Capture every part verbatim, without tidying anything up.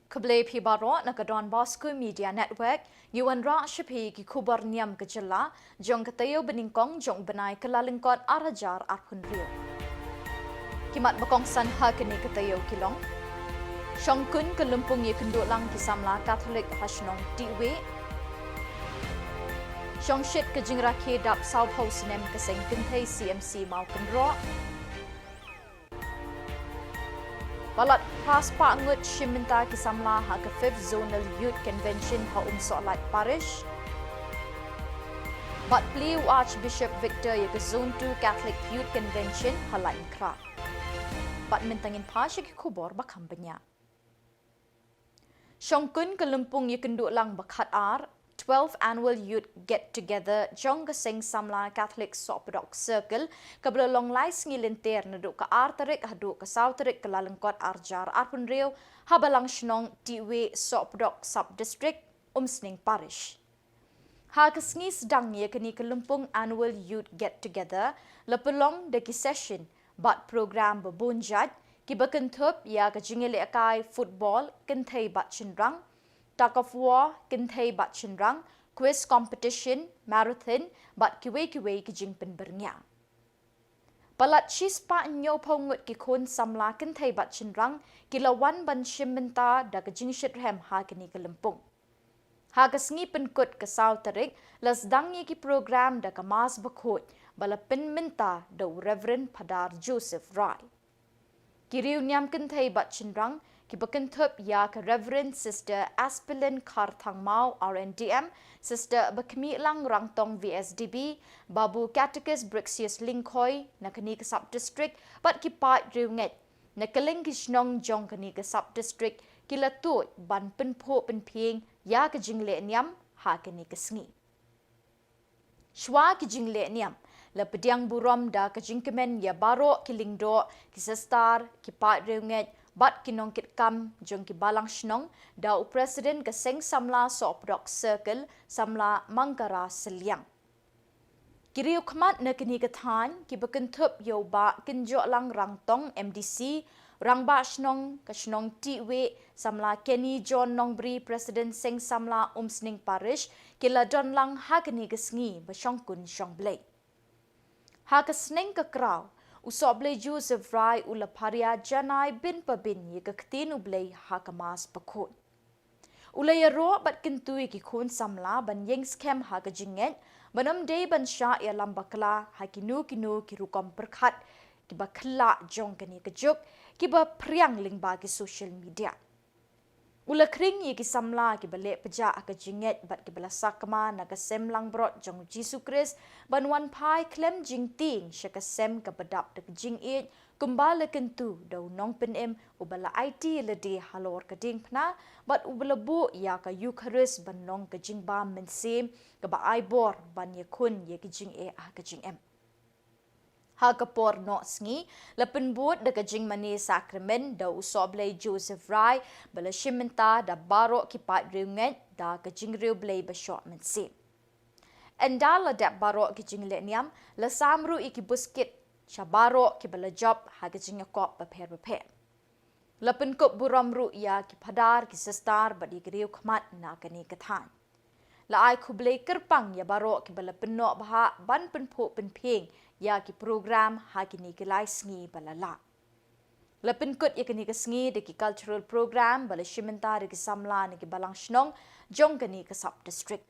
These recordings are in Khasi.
Khublei phi baroh na ka Don Bosco Media Network. Ngi wanrah sha phi ki khubor niam ka jylla jong ka taïew banyngkong jong u bnai Kyllalyngkot ar hajar arphew hynriew. Ki mat ba kongsan ha kane ka taïew ki long: Shongkun ka lympung ïakynduh lang ki samla Katholik ha shnong Tiweh. Shongshit ka jingrakhe dap sawphew snem ka seng kynthei C M C Mawkynroh. Palat phra spah ngut shim bynta ki samla ha ka fifth Zonal Youth Convention ha Umsohlait Parish. Bad plie u Archbishop Victor ïa ka Zone two Catholic Youth Convention ha Laitumkhrah. Bad mynta ngin phai sha ki khubor ba kham bniah. Shongkun ka lympung ïakynduh lang ba khatar, twelfth Annual Youth Get Together jong ka Seng Samla Katholik Sohpdok Circle, kaba la long lai sngi lynter naduh ka ar tarik haduh ka saw tarik Kyllalyngkot ar hajar arphew hynriew, ha Balang Shnong Tiweh, Sohpdok Sub-District, Umsning Parish. Ha ka sngi sdang ïa kane ka lympung Annual Youth Get Together, la pynlong da ki session bad program ba bun jait, kiba kynthup ïa ka jingïalehkai football kynthei bad shynrang, tug of war kynthei bad shynrang, quiz competition, marathon, bad kiwei kiwei ki jingpynbyrngia. Palat shispah hynñiewphew ngut ki khun samla kynthei bad shynrang ki la wan ban shim bynta da ka jingshitrhem ha kane ka lympung. Ha ka sngi pynkut ka saw tarik, la sdang ïa ki program da ka Mass Bakhuid, ba la pynmynta da u Reverend Phadar Joseph Rai. Ki riewniam kynthei bad shynrang, kiba kynthup ïa ka Reverend Sister Aspilin Kharthangmaw R N D M, Sister Bakhmihlang Rangtong V S D B, Babu Catechist Brixius Lyngkhoi na kane ka Sub-District, bad ki paid riewngeit na kylleng ki shnong jong kane ka Sub-District ki la tuid ban pynphuh pynphieng ïa ka jingleh niam ha kane ka sngi. Shuwa ki jingleh niam, la pdiang burom da ka jingkmen ïa baroh ki lyngdoh, ki sister, ki paid riewngeit, bad ki nongkitkam jong ki balang shnong, da u President ka Seng Samla Sohpdok Circle, Samla Mangkara Sylliang. Ki riewkhmat na kane ka thaiñ, kiba kynthup ïa u Bah Kynjohlang Rangtong M D C, Rangbah Shnong ka shnong Tiweh, Samla Kenny John Nongbri, President Seng Samla Umsning Parish, ki la don lang ha kane ka sngi ba shongkun shongblei. Ha ka sneng ka kraw, u Sohblei Joseph Rai u la pharia janai bin pa bin ïa ka ktien U Blei ha ka Mass Bakhuid. U la ïaroh bad kyntu ïa ki khun samla ban ïeng skhem ha ka jingngeit, ban ym dei ban shah ïalam bakla ha kino kino ki rukom pyrkhat kiba khlaiñ jong kane ka juk, kiba phriang lyngba ki social media. U la khring ïa ki samla kiba leh pjah ha ka jingngeit bad kiba la sakma na ka sem langbrot jong u Jisu Khrist, ban wan phai khlem jingtieng sha ka sem kaba dap da ka jingïeit, kumba la kyntu da u Nongpynim uba la aiti lade halor ka diengphna, bad uba la buh ïa ka Eukharist ban long ka jingbam mynsiem kaba ai bor ban ïakhun ïa ka jingeh ha ka jingim. Ha ka por noh sngi, la pynbud da ka jingmane sakramen da u Sohblei Joseph Rai, ba la shim bynta da baroh ki paid riewngeit da ka jingriewblei ba shoh mynsiem. Ynda la dep baroh ki jingleh niam, la sam ruh ïa ki buskit sha baroh kiba la jop ha ka jingïakop bapher bapher. La pynkup burom ruh ïa ki phadar, ki sister bad ïa ki riewkhmat na kane ka thaiñ. La ai khublei kyrpang ïa baroh kiba la pynnoh bha ban pynphuh pynphieng ïa ki program ha kine ki lai sngi ba la lah. La pynkut ïa kane ka sngi da ki cultural program ba la shim bynta da ki samla na ki balang shnong jong kane ka sub-district.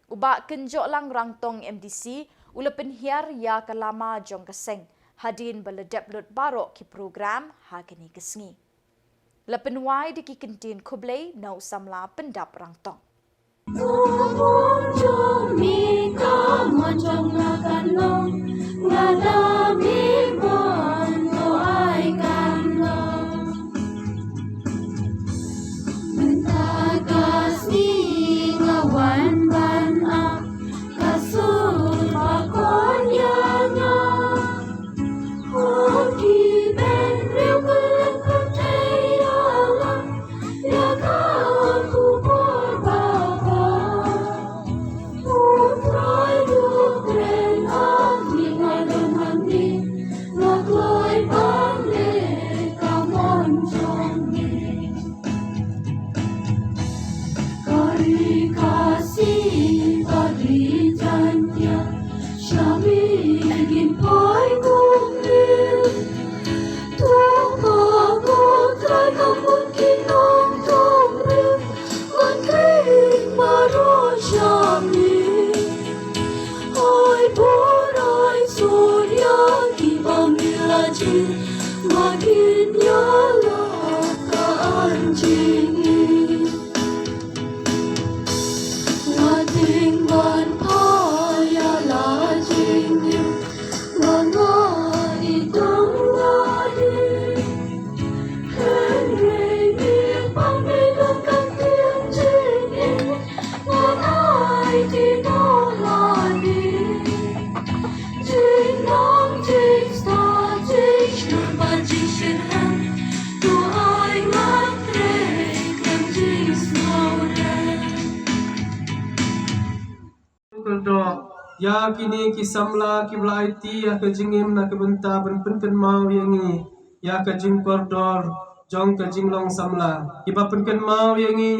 U Bah Kynjohlang Rangtong M D C u la pynhiar ïa ka lama jong ka seng hadien ba la dep lut baroh ki program ha kane ka sngi. La pynwai da ki kyntien khublei na u samla Pyndap Rangtong. Makin ïa la ka an jingim. Nga dei ban pynïa la jingim. Nga nga i dong la di. Hynrei ngi pang me dong kan tiang jingim. Nga ai ti dong la di. Kyrdoh ïa kine ki samla kiba la aiti ïa ka jingim na ka bynta ban pynkynmaw ïa ngi ïa ka jingkordor jong ka jinglong samla, kiba pynkynmaw ïa ngi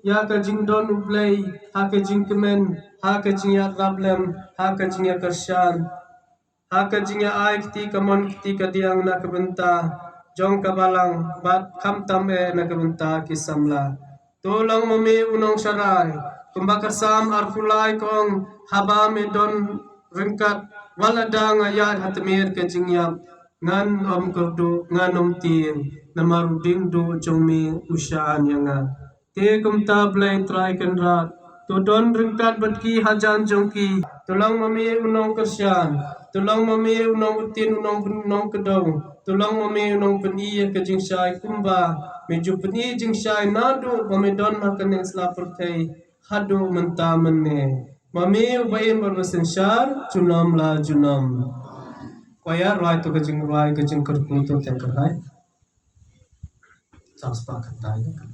ïa ka jingdon U Blei ha ka jingkmen, ha ka jingïarap lem, ha ka jingïakyrshan, ha ka jingïa ai kti kamon kti kadiang na ka bynta jong ka balang bad khamtam eh na ka bynta ki samla. To long ma me u nongsharai, kumba ka Salm arphew lai ka ong, haba me don ryngkat, wat lada nga ïaid ha tmier ka jingïap, ngan ym kyrduh, ngan ym tieng, namar u diengduh jong me u sha an ïa nga. Te kumta Blei Trai Kynrad, to don ryngkat bad ki hajan jong ki. To long ma me u nongkyrshan, to long ma me u nongktieng, u nong, nongkdew, to long ma me u nongpyni ïa ka jingshai kumba me ju pyni jingshai naduh ba me don ha kane ka sla pyrthei haduh mynta mynne. Ma me uba im bad uba synshar junom la junom. Kwaya rwai to ka jingrwai ka jingkyrkhu to te kyrhai. Sa spah kynta ïa ka.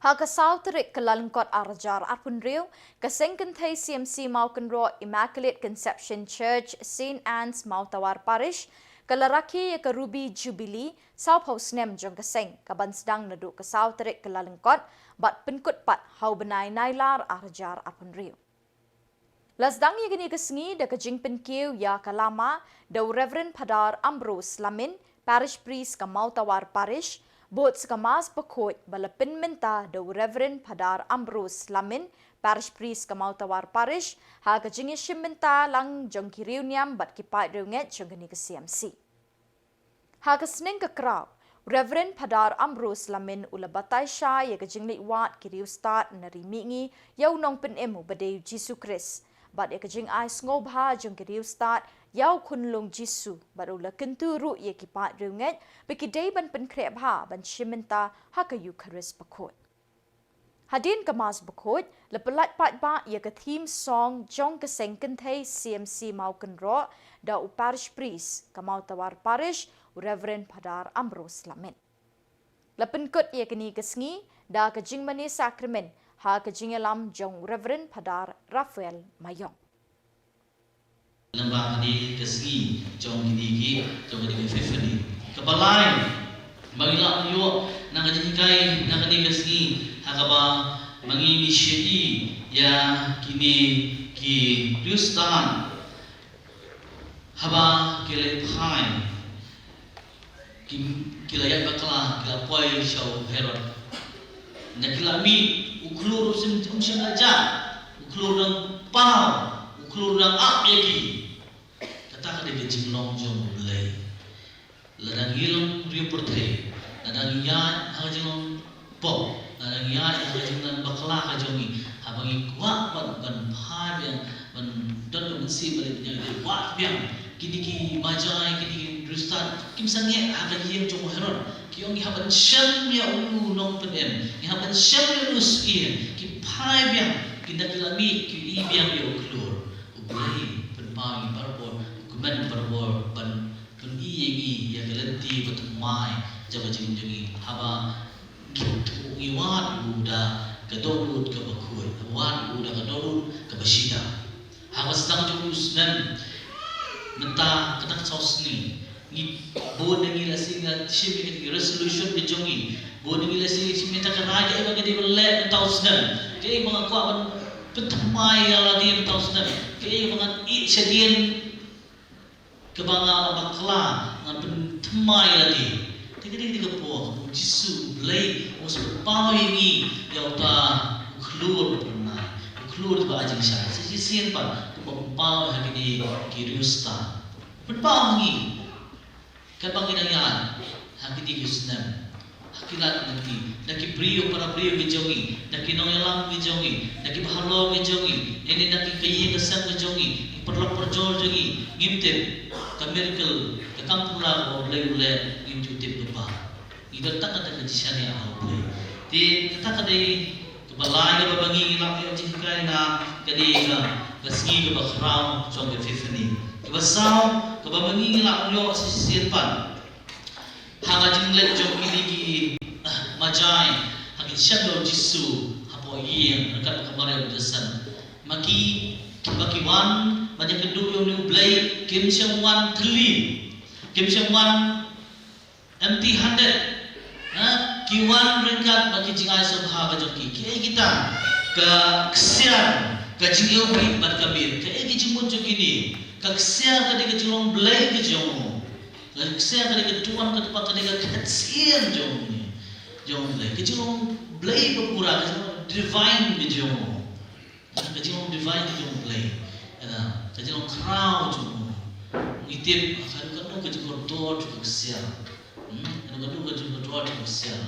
Ha ka saw tarik Kyllalyngkot ar hajar arphew hynriew, ka seng kynthei C M C Mawkynroh Immaculate Conception Church, Saint Anne's Mawtawar Parish, ka la rakhe ïa ka Ruby Jubilee sawphew snem jong ka seng, kaban sdang naduh ka saw tarik Kyllalyngkot bad pynkut pat ha u bnai Nailar ar hajar arphew hynriew. La sdang ïa kane ka sngi da ka jingpynkiew ïa ka lama da u Reverend Phadar Ambrose Lamin, Parish Priest ka Mawtawar Parish, bad sa ka Mass Bakhuid ba la pynmynta da u Reverend Phadar Ambrose Lamin, Parish Priest ka Mawtawar Parish, ha ka jingïashim bynta lang jong ki riewniam bad ki paid riewngeit jong kane ka C M C. Ha ka sneng ka kraw, Reverend Phadar Ambrose Lamin u la batai shai ïa ka jingleit wad ki riewstad na ri mihngi ïa u Nongpynim uba dei u Jisu Khrist, bad ïa ka jingai sngewbha jong ki riewstad ïa u khunlung Jisu, bad u la kyntu ruh ïa ki paid riewngeit ba ki dei ban pynkhreh bha ban shim bynta ha ka Eukharist Bakhuid. Hadien ka Mass Bakhuid, la pyllait paidbah ïa ka theme song jong ka seng kynthei C M C Mawkynroh da u Parish Priest ka Mawtawar Parish, u Reverend Phadar Ambrose Lamin. La pynkut ïa kane ka sngi da ka jingmane sakramen ha ka jingïalam jong u Reverend Phadar Raphael Mayong. Lyngba kane ka sngi jong kine ki, jong kane ka Epiphany, kaba lai ba ngi lah ïoh na ka jinghikai na kane ka sngi, ha kaba ma ngi ngi shah ïa kine ki Khristan haba ki la phai, ki, ki la ïaid bakla, ki la poi sha u Herod. Nda ki la mih, u khlur um shym, um shym la jah, u khlur dang paw, u khlur dang ap ïa ki. Kata ka dei ka jinglong jong U Blei. Lada ngi long briew pyrthei, lada ngi ïaid ha ka jinglong pop, lada ngi ïaid ha ka jingdon bakla ka jong ngi, haba ngi kwah ban, ban phai biang, ban don ka mynsiem ba leh biang, ngi kwah biang. Kine ki Magi, kine ki Khristan, kim sangeh ha ka ïing jong u Herod. Ki ong ngi hap ban shem ïa u nongpynim, ngi hap ban shem ïa u syiem. Ki phai biang, ki da ki la mih, ki ïohi biang ïa u khlur. U Blei pynpaw ïa ngi barabor, u kmen barabor ban pyni ïa ngi ïa ka lynti bathymmai jong ka jingim jong ngi. Haba ngi wad u da ka dohnud kaba khuid, wad u da ka dohnud kaba shida. Ha ka sdang jong u snem, mynta ka dang saw sngi, ngi bun na ngi la sdang shim ïa ka resolution ka jong ngi. Bun na ngi la sdang shim ïa ka rai kaei ba ngi dei ban leh mynta u snem. Kaei ba nga kwah ban pynthymmai ïa lade mynta u snem. Kaei ba ngan ïeh shadien kaba nga la bakla, ngan pynthymmai ïa lade. Te ka dei ka por kaba u Jisu U Blei u sa pynpaw ïa ngi ïa uta u khlur ba phyrnai, u khlur ba ai jingshai. Sa shisien pat u pynpaw ha kine ki Khristan. Pynpaw ha ngi. Katba ngi dang ïaid ha kine ki snem, ha ki lad lynti, da ki briew para briew ki jong ngi, da ki nongïalam ki jong ngi, da ki bahalor ki jong ngi, ne da ki, ka ïing ka sem ki jong ngi, ki paralok parajor jong ngi, ngim tip ka miracle, ka kam phylla kaba U Blei u leh, ngim ju tip ba. Ngi don tang kata ka jingshaniah ha U Blei. Te kata ka dei kaba lai kaba ma ngi ngi lah ïoh jinghikai na ka dei ka, ka sngi kaba khraw jong ka Epiphany. Kaba saw kaba ma ngi ngi lah ïoh shisien pat ha ka jingleit jong kine ki, ah, Magi ha ka jingshem ïa u Jisu hapoh ïing ryngkat bad ka Maria Magdalene. Ma ki, kiba ki wan ban ïakynduh ïa une U Blei, kim shym wan thylli, kim shym wan empty handed. Ha? Ki wan ryngkat bad ki jingai sngewbha ka jong ki. Kiei kita? Ka ksiar, ka jingïohi bad ka mir. Kaei ka jingmut jong kine? Ka ksiar ka dei ka jinglong Blei ka jong u. Ka ksiar ka dei ka duwan, ka dei ka, ka dei ka ksiar jong u. Jong u Blei. Ka jinglong Blei ba pura, ka jinglong divine ka jong u. Ka jinglong divine ka jong u Blei. Kata, ka jinglong khraw jong u. Ngi tip, kano kano ka jingkordor jong ka ksiar. Hmm? Kano kano ka jingkordor jong ka ksiar.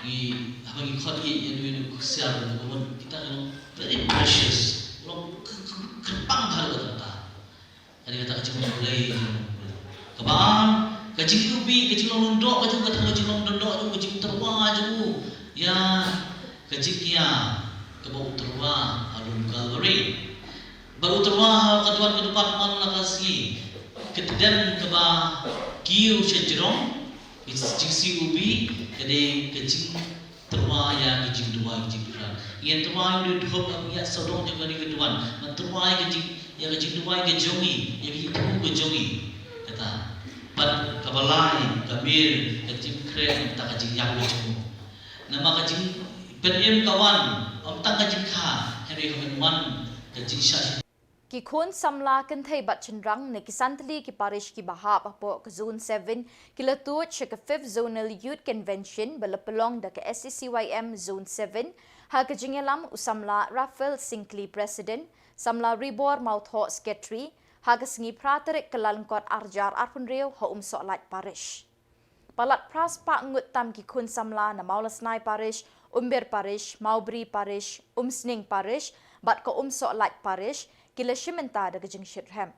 Ngi, haba ngi khot ïa, ïa u, ïa u ksiar, ïa u, kita ka long very precious. Long k-, k-, kyrpang bha ïa kata. Kane kata ka jinglong Blei. Kaba ar, ka jingïohi, ka jinglong lyngdoh, ka jong kata ka jinglong lyngdoh, ka jong ka jingtyrwa jong u ïa ka jingïa kaba u tyrwa ha lum Kalbari. Ba u tyrwa ha ka duwan ka dupat man la ka sngi. Ka tdem kaba kiew sha jrong, ka jingsiew ubi, ka dei ka jing tyrwa ïa ka jingduwai ka jingduwai. Ngin tyrwa ïa u dei dhup ïa sawdong jong kane ka duwan. Ngan tyrwa ïa ka jing, ïa ka jingduwai ka jong ngi, ïa ka jingthmu ka jong ngi. Kata. Bad kaba lai, ka mir, ka jingkren, ta ka jingïap ka jong u. Namar ka jingpynim ka wan, ym tang ka jingkha, hynrei ka wan, ka jingshah. Ki khun samla kynthei bad shynrang na ki san tylli ki parish kiba hap hapoh ka Zone seven ki la tuid sha ka Fifth Zonal Youth Convention ba la pynlong da ka S A C Y M Zone seven ha ka jingïalam u samla Raphael Syngkli, President, samla Ribor Mawthoh, Secretary, ha ka sngi phra tarik Kyllalyngkot arhajar arphew hynriew ha Umsohlait Parish. Palat phra spah ngut tam ki khun samla na Mawlasnai Parish, Umber Parish, Mawbri Parish, Umsning Parish bad ka Umsohlait Parish ki la shim bynta da ka jingshitrhem.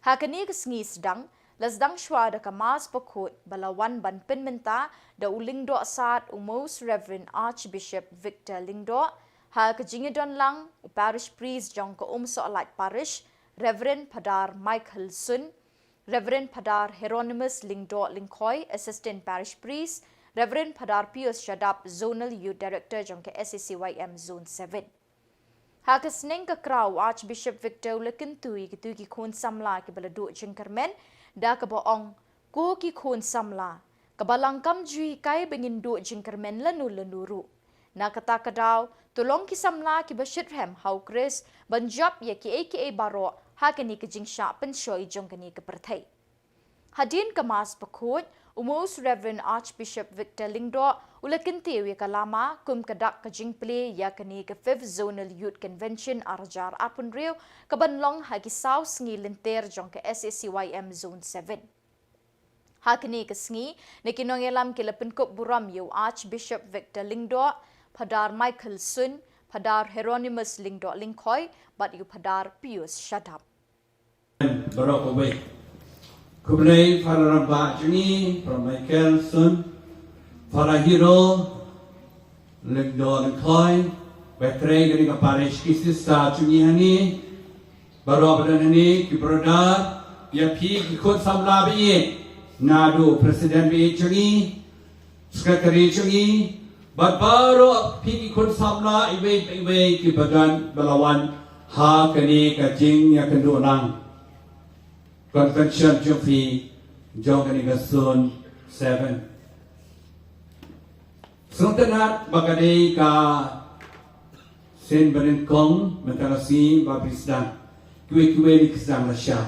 Ha kane ka sngi sdang, La sdang shwa da ka Mass Bakhuid ba la wan ban pynmynta da u Lyngdoh Sad u Most Reverend Archbishop Victor Lyngdoh, ha ka jingïadon lang u Parish Priest jong ka Umsohlait Parish, Reverend Phadar Michael Sun, Reverend Phadar Hieronymus Lyngdoh Lyngkhoi, Assistant Parish Priest, Reverend Phadar Pius Shadap, Zonal Youth Director jong ka S A C Y M Zone seven. Ha ka sneng ka kraw u Archbishop Victor u la kyntu ïa kito ki khun samla kiba la duh jingkyrmen da kaba ong, ko ki khun samla, kaba lang kam ju hikai ba ngin duh jingkyrmen lano lano ruh. Na kata ka daw, to long ki samla kiba shitrhem ha u Khrist ban jop ïa kiei kiei baroh ha kane ka jingshah pynshoi jong kane ka pyrthei. Hadien ka Mass Bakhuid, u Most Reverend Archbishop Victor Lyngdoh u la kyntiew ïa ka lama kum ka dak ka jingplie ïa kane ka Fifth Zonal Youth Convention ar hajar arphew hynriew kaban long ha ki saw sngi lynter jong ka S A C Y M Zone seven. Ha kane ka sngi, na ki nongïalam ki la pynkup burom ïa u Archbishop Victor Lyngdoh, Phadar Michael Sun, Phadar Hieronymus Lyngdoh Lyngkhoi bad ïa u Phadar Pius Shadap. Baroh kawei. Khublei Phadar Rangbah jong ngi, Phadar Michael Sun, Phadar Hiro Lyngdoh Lyngkhoi, bad trei kane ka parish, ki sister jong ngi hangne, baroh ba don hangne, ki brother, ïa phi ki khun samla ba ïeit, naduh president ba ïeit jong ngi, secretary jong ngi, bad baroh phi ki khun samla iwei pa iwei kiba don ba la wan ha kane ka jingïakynduh lang convention jong phi jong kane ka Zone seven. Sngewtynnat ba ka dei ka sien ba nyngkong mynta ka sngi ba phi sdang, kiwei kiwei ki sdang lashai.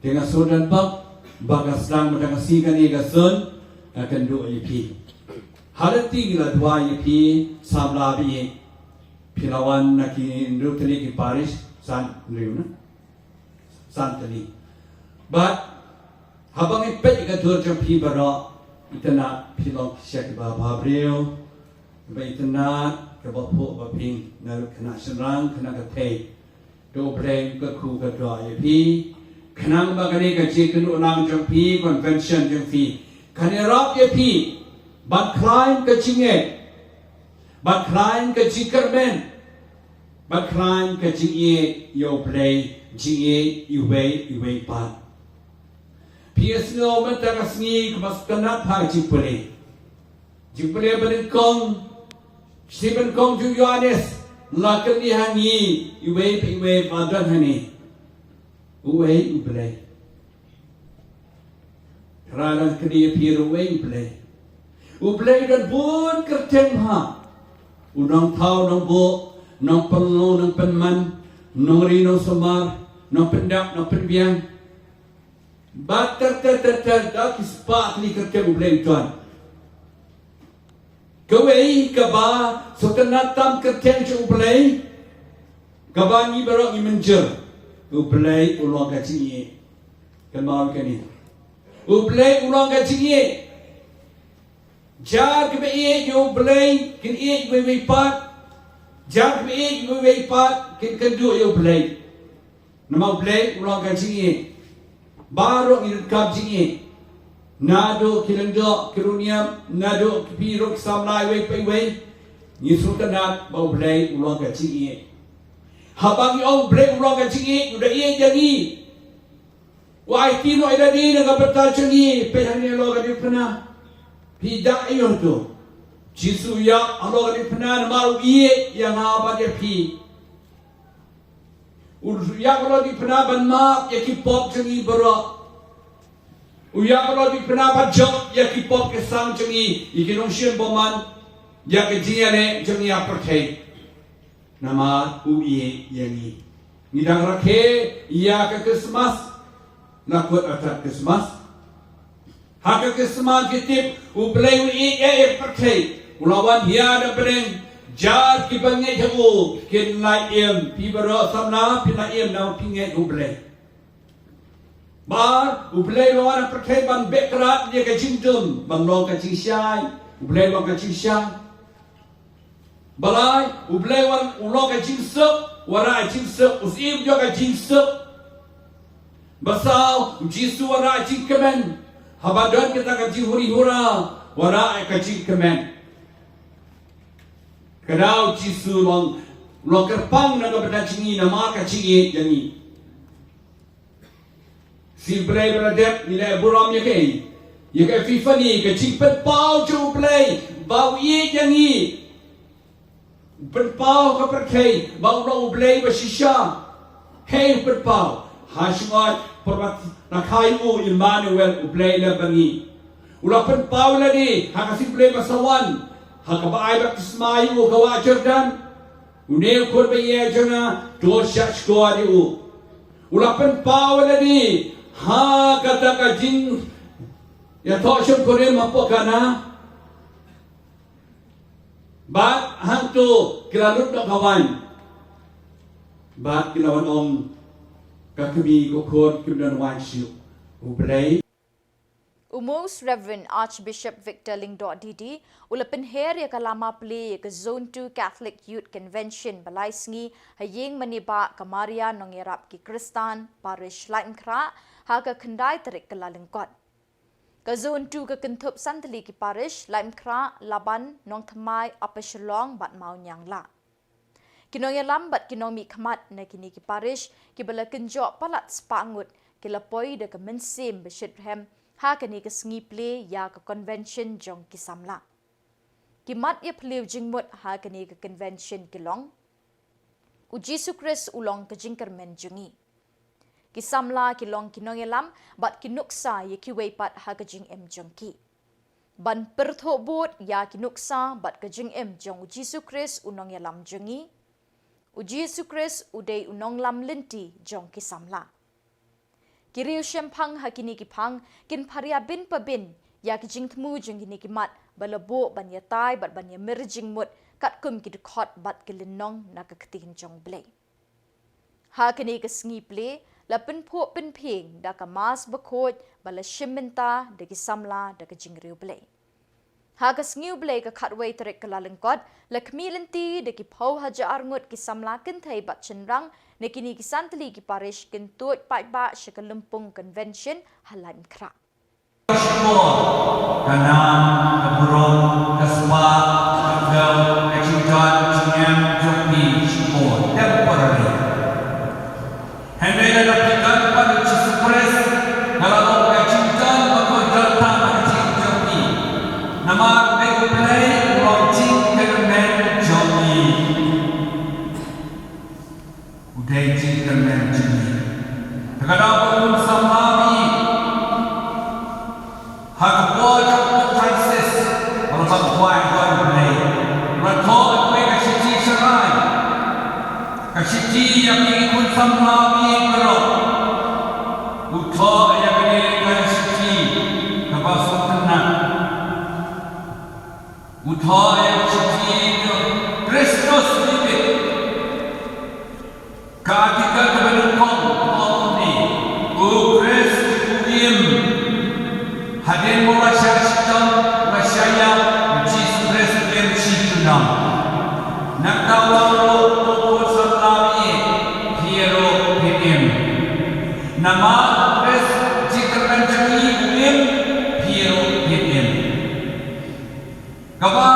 Te nga sngewdon bok ba ka sdang mynta ka sngi kane ka Zone, nga kynduh ïa phi. Ha lynti ngi la duwai ïa phi samla ba ïeit. Phi la wan na ki hynriew tylli ki parish, san hynriew na, san tylli. Bad haba ngi peit ïa ka dur jong phi baroh, itynnat phi long sha kiba bhabriew, kiba itynnat, kiba phuh ba phi, na ruh khynnah shynrang, khynnah kynthei. To U Blei un kyrkhu kyrdoh ïa phi. Khnang ba kane ka jingïakynduh lang jong phi, convention jong phi, kan ïarap ïa phi ban khlaiñ ka jingngeit, ban khlaiñ ka jingkyrmen, ban khlaiñ ka jingïeit ïa U Blei, jingïeit iwei iwei pat. Phi ïohsngew mynta ka sngi kumba sngewtynnat ha ka jingpule. Jingpule ba nyngkong, shi ba nyngkong jong u Ïoannis, la kylli ha ngi iwei pa iwei ba don hangne, uei U Blei. Trai la kylli ïa phi ruh uei U Blei. U Blei don bun kyrteng ha. U nongthaw nongbuh, nongpynlong nongpynman, nongri nongsumar, nongpyndap nongpynbiang. Bad ter ter ter ter, da ki spah tylli kyrteng U Blei u don. Kawei kaba sngewtynnat tam kyrteng jong U Blei, kaba ngi baroh ngi mynjur, U Blei u long ka jingïeit. Kynmaw kane. U Blei u long ka jingïeit. Jar kiba ïeit ïa U Blei kin ïeit iwei iwei pat. Jar kiba ïeit iwei iwei pat kin kynduh ïa U Blei. Namar U Blei u long ka jingïeit. Baroh ngi donkam jingïeit. Naduh ki lyngdoh, ki riewniam, naduh ki phi ruh ki samla iwei pa iwei. Ngi sngewtynnat ba U Blei u long ka jingïeit. Haba ngi ong U Blei u long ka jingïeit, u da ïeit ïa ngi. U aiti noh ïa lade na ka bynta jong ngi, peit hangne halor ka diengphna. Phi da ïoh to. Jisu u ïap halor ka diengphna namar u ïeit ïa nga bad ïa phi. U ïap halor ka diengphna ban map ïa ki pop jong ngi baroh. U ïap halor ka diengphna ban jop ïa ki pop ki sang jong ngi, ïa ki nongshun bymman, ïa ka jingïaleh jong ngi ha pyrthei. Namar u ïeit ïa ngi. Ngi dang rakhe ïa ka Christmas. La kut artat Christmas. Ha ka Christmas ngi tip U Blei u ïeit ïa ka pyrthei. U la wan hiar na bneng. Jar kiba ngeit ha u kin lait im. Phi baroh samla phin lait im namar phi ngeit ha U Blei. Ba U Blei u la wan ha pyrthei ban beh krat ïa ka jingdum, ban long ka jingshai. U Blei u long ka jingshai. Balei? U Blei u long ka jingsuk, u wanrah ka jingsuk, u syiem jong ka jingsuk. Ba saw, u Jisu u rah jingkmen. Haba don kata ka jinghuri hura, u rah ka jingkmen. Ka daw u Jisu u long, u long kyrpang na ka bynta jong ngi namar ka jingïeit jong ngi. Shi Blei ba la dep, ngi la burom ïa kaei? Ïa ka Epiphany, ka jingpynpaw jong u Blei ba u ïeit ïa ngi. U pynpaw ha ka pyrthei ba u long u Blei ba shisha. Hei u pynpaw, ha shyngot, pyrbat, la kha ïa u Immanuel, u Blei lem bad ngi. U la pynpaw lade ha ka sngi Blei ba sa wan, ha kaba ai baptisma ïa u ha ka wah Jordan. Une u khun ba ïeit jong nga, to shahshkor ïa u. U la pynpaw lade ha kata ka jingïathoh shongkurim hapoh Kana. Bad hangto ki la lut noh ka wain. Bad ki la wan ong, ka kmie ka khun kim don wain shuh. U Blei. U Most Reverend Archbishop Victor Lyngdoh D D u la pynher ïa ka lama plie ïa ka Zone two Catholic Youth Convention ba lai sngi ha ïing mane bah ka Maria Nongïarap ki Khristan, Parish Laitumkhrah, ha ka khyndai tarik Kyllalyngkot. Ka Zone two ka kynthup san tylli ki parish, Laitumkhrah, Laban, Nongthymmai, Upper Shillong bad Mawniangla. Ki nongïalam bad ki nongmihkhmat na kine ki parish kiba la kynjoh palat spah ngut ki la poi da ka mynsiem ba shitrhem ha kane ka sngi plie ïa ka convention jong ki samla. Ki mat ïaphylliew jingmut ha kane ka convention ki long: U Jisu Khrist u long ka jingkyrmen jong ngi. Ki samla ki long ki nongïalam bad ki nuksa ïa kiwei pat ha ka jingim jong ki. Ban pyrthuh bud ïa ki nuksa bad ka jingim jong u Jisu Khrist u nongïalam jong ngi. U Jisu Khrist u dei u nonglam lynti jong ki samla. Ki riewshemphang ha kine ki phang kin pharia bin pa bin ïa ki jingthmu jong kine ki mat ba la buh ban ïatai bad ban ïamir jingmut katkum ki dkhot bad ki lynnong na ka ktien jong u Blei. Ha kane ka sngi plie la pynphuh pynphieng da ka Mass bakhuid ba la shim bynta da ki samla da ka jingriewblei. Ha ka sngi u Blei ka khatwei tarik Kyllalyngkot la khmih lynti da ki phew hajar ngut ki samla kynthei bad shynrang na kine ki san tylli ki parish kin tuid paidbah sha ka lympung convention ha Laitumkhrah. Shkor, ka nam, ka burom, ka spah, ka kdew, ka jingdon jingem jong phi shkor, temporary. Hynrei lada phi don bad u Jisu Khrist, ka la long ka jingdon bakordor tam ha ka jingim jong phi. Namar ba u Blei u long jingkyrmen jong ngi. U dei jingkyrmen jong ngi. Te ka daw ba un samla ïa ngi. Ha ka por jong u Pope Francis, u la ban kwah ïa u Blei. U la thoh ïa ka shithi sharai. Ka shithi ïa ki khun samla ïa ngi baroh. U thoh ïa kane ka shithi kaba sngewtynnat. U thoh ïa ka shithi jong Christus vivit. Ka article kaba nyngkong ka ong kumne, U Khrist u im. Hadien ba u la shah shitom, u la shah ïap, U Jisu Khrist u im shi junom. Nangta u ong ruh, ko khun samla ba ïeit, phi ruh phin im. Namar U Khrist jingkyrmen jong ngi u im, phi ruh phin im. Kaba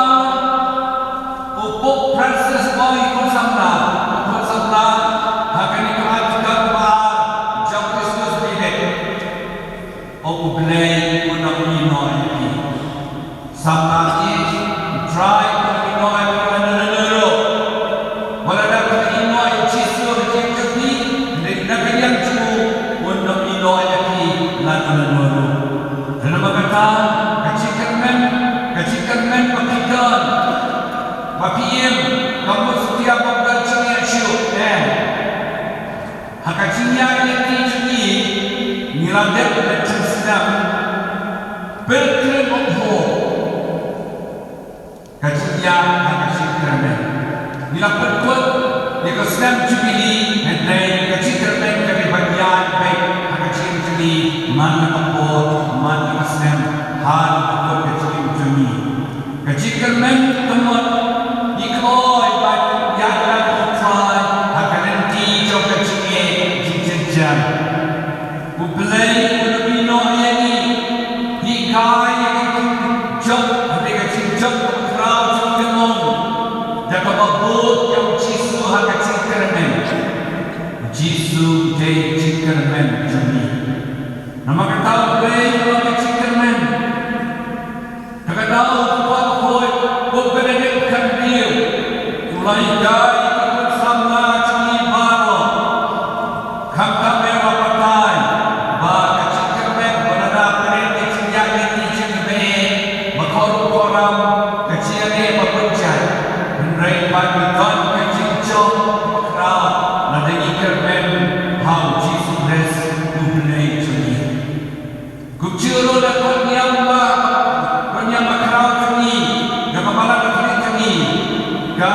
u Pope Francis u ong ïa ki khun samla, ki khun samla, ha kane ka article kaba ar jong Christus vivit. U Blei un ym ïehnoh ïa phi. Samla ïeit, U Trai un ym ïehnoh ïa phi lano lano ruh. Wat lada phi ïehnoh ïa U Jisu ha ka jingim jong phi, hynrei na ka liang jong u un ym ïehnoh ïa phi lano lano ruh. Te namar kata, ka jingkyrmen, ka jingkyrmen ba phi don, ba phi im, ka mut satia ba phi don jingïaid shuh, em. Ha ka jingïaid lynti jong ngi, ngi la dep ban sngap, Pilgrim of Hope. Ka jingïaid ha ka jingkyrmen. Ngi la pynkut ïa ka snem Jubilee, hynrei ka jingkyrmen ka dei ban ïaid beit ha ka jingim jong ngi, man la ka por, man la ka snem, ha ka por ka jingim jong ngi. Ka jingkyrmen ka mut ngi kloi ban ïaid lem bad U Trai ha ka lynti jong ka jingïeit jingjynjar. Ka jingïaleh ba bun jait, hynrei ba ngi don ka jingjop ba khraw lada ngi kyrmen ha U Jisu Khrist U Blei jong ngi. Kumjuh ruh da ka niam ba, ka niam ba khraw jong ngi, da ka balang ka thylliej jong ngi, ka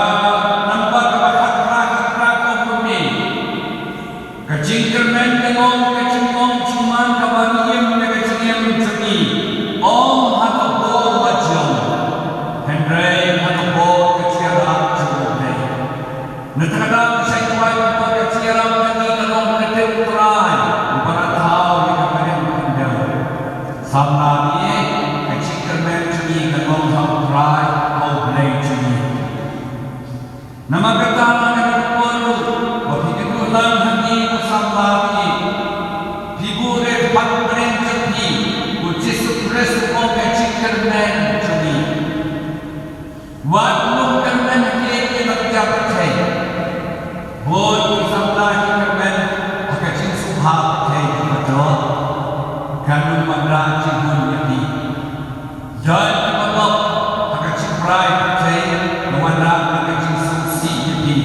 nambar kaba khatphra khatphra ka ong kumne. Ka jingkyrmen ka long ka jingong jingman kaba ngi im na ka jingim jong ngi, ym ha ka bor ba jong, hynrei ha ka bor ka jingïarap jong U Blei. Na kata ka daw ka shai duwai ka bor ka jingïarap jong ngi ka long ka ktien U Trai uba la thaw ïa ka pdeng khyndew. Samla ïa ka jingkyrmen jong ngi ka long ha U Trai, ha U Blei jong ngi. Namar kata ha kane ka por ruh ba phi kynduh lang ha ngi ko samla ïa, phi buh re pat pdeng jong phi, U Jisu Khrist u long ka jingkyrmen jong ngi. Wat lum kyrmen ha kiei kiei baroh ki jaka pyrthei. Bun ki samla ki kyrmen ha ka jingsngewbha pyrthei kiba jot. Kan ym wanrah jinghun ïa phi. Don kiba lop ha ka jingprai pyrthei, ym wanrah ka jingsngewsih ïa phi.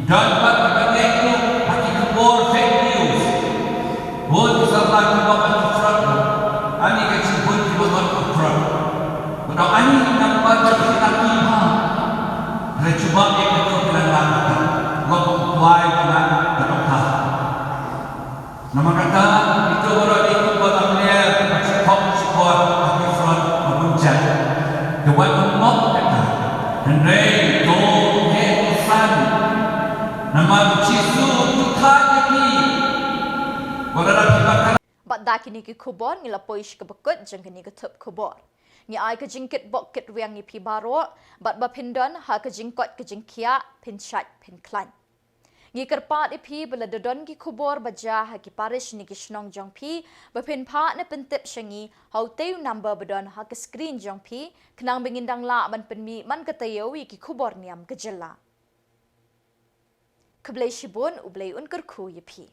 Don pat kiba ngeit ruh ha ki khubor fake news. Bun ki samla ki bok ha ki front ruh. Ani ka jingbun kiba ngot ha front. Ka dei ani nambar ba ki la ki ba. Hynrei jubab ïa kata ki la ngat kata. Wat u kwai ba ngat ka dei ka. Namar kata, ito baroh dei kiba lam ler, ba shu thok shu khot ha ki front ba bun jait. Te wat ym mop kata. Hynrei to heh to san. Namar U Jisu u thait ïa phi. Wat lada phi ba khlaiñ. Bad da kine ki khubor ngi la poi sha kaba kut jong kane ka thup khubor. Ngi ai ka jingkitbok kitrwiang ïa phi baroh, bad ba phin don ha ka jingkoit ka jingkhiah, phin shait phin khlaiñ. Ngi kyrpad ïa phi ba lada don ki khubor ba jia ha ki parish ne ki shnong jong phi, ba phin phah ne pyntip sha ngi ha utei u number ba don ha ka screen jong phi, khnang ba ngin dang lah ban pynmih man ka taïew ïa ki khubor niam ka jylla. Khublei shibun, U Blei un kyrkhu ïa phi.